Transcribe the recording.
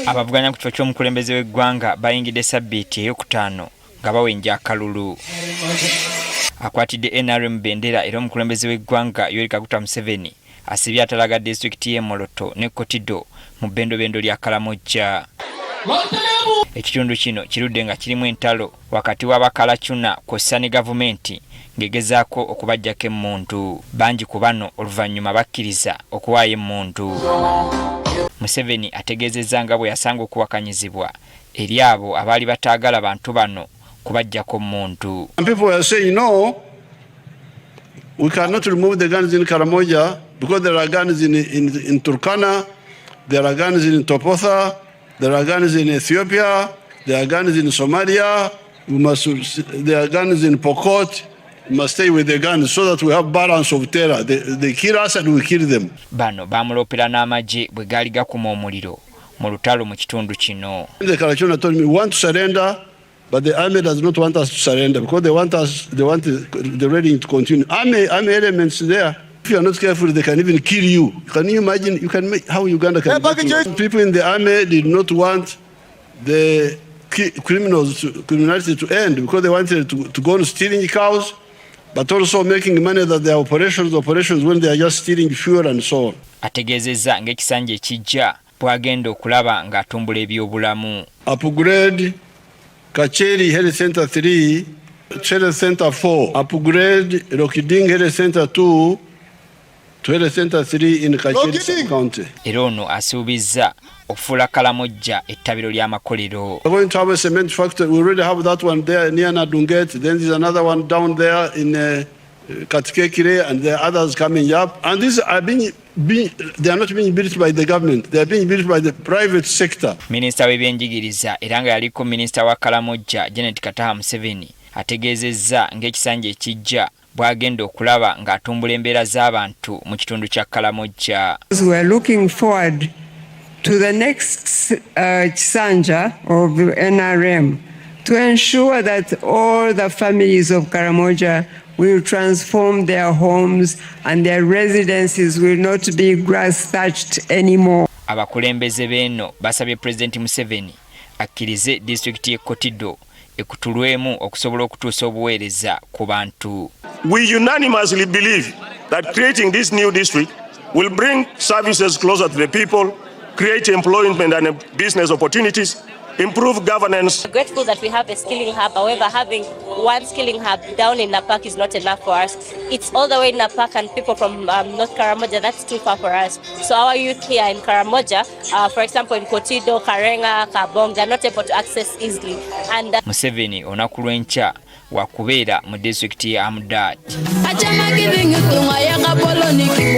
Abavuganya ku kifo ky'omukulembeze w'eggwanga bayingidde sabbiiti eyokutaano nga bawenja akalulu. Akwatidde NRM bendera era omukulembeze w'eggwanga Yoweri Kaguta Museveni asibye atalaga disitulikiti y'e Moroto ne Kotido mu bbendobendo lya Kalamojja. Ekitundu kino kirudde nga kirimu entalo wakati w'Abakalacuna kw'ossa ne gavumenti ng'egezaako okubaggyako emmundu. Bangi ku bano oluvannyuma bakkiriza okuwaayo emmundu. Museveni ategeezezza nga bwe yasanga okuwakanyizibwa eri abo abaali bataagala bantu bano kubaggyako mmundu. People were saying, "No, we cannot remove the guns in Karamoja because there are guns in Turkana, there are guns in Toposa, there are guns in Ethiopia, there are guns in Somalia, there are guns in Pokot. We must stay with the guns so that we have balance of terror. They kill us and we kill them." Bano bamuloopera n'amagye bwe gaali gakuma omuliro mu lutalo mu kitundu kino. The Karachuna told me, "We want to surrender, but the army does not want us to surrender because they want the raiding to continue." Army elements there. If you are not careful, they can even kill you. Can you imagine? You can make how Uganda can. People in the army did not want the criminality to end because they wanted to go on stealing cows, but also making money that their operations when they are just stealing fuel and so on. Ategeezezza ng'ekisanja ekijja bw'agenda okulaba ng'atumbula ebyobulamu. Upgrade Kacheri Health Center 3, Health Center 4, upgrade Rokiding Health Center 2 to Health Center 3 in Kacheri County. Era ono asuubizza okufuula Kalamojja ettabiro ly'amakolero. We're going to have a cement factory. We already have that one there near Nadunget. Then there's another one down there in Katikekire, and there are others coming up. And these are being, they are not being built by the government. They are being built by the private sector. Minisita w'ebyenjigiriza era nga yaliko minisita wa Kalamojja, Janet Kataha Museveni, ategeezezza ng'ekisanja ekijja bw'agenda okulaba ng'atumbula embeera z'abantu mu kitundu kya Kalamojja. We are looking forward to the next Kisanja of NRM to ensure that all the families of Karamoja will transform their homes and their residences will not be grass thatched anymore. Abakulembeze b'eno basabye Pulezidenti Museveni akkirize disitulikiti y'e Kotido ekutulwemu okusobola okutuusa obuweereza ku bantu. We unanimously believe that creating this new district will bring services closer to the people, create employment and business opportunities, improve governance. We're grateful that we have a skilling hub. However, having one skilling hub down in Napak is not enough for us. It's all the way in Napak, and people from North Karamoja, that's too far for us. So our youth here in Karamoja, for example, in Kotido, Karenga, Kabong, they're not able to access easily. And Museveni olunaku lw'enkya wakubeera mu disitulikiti ya Amudat.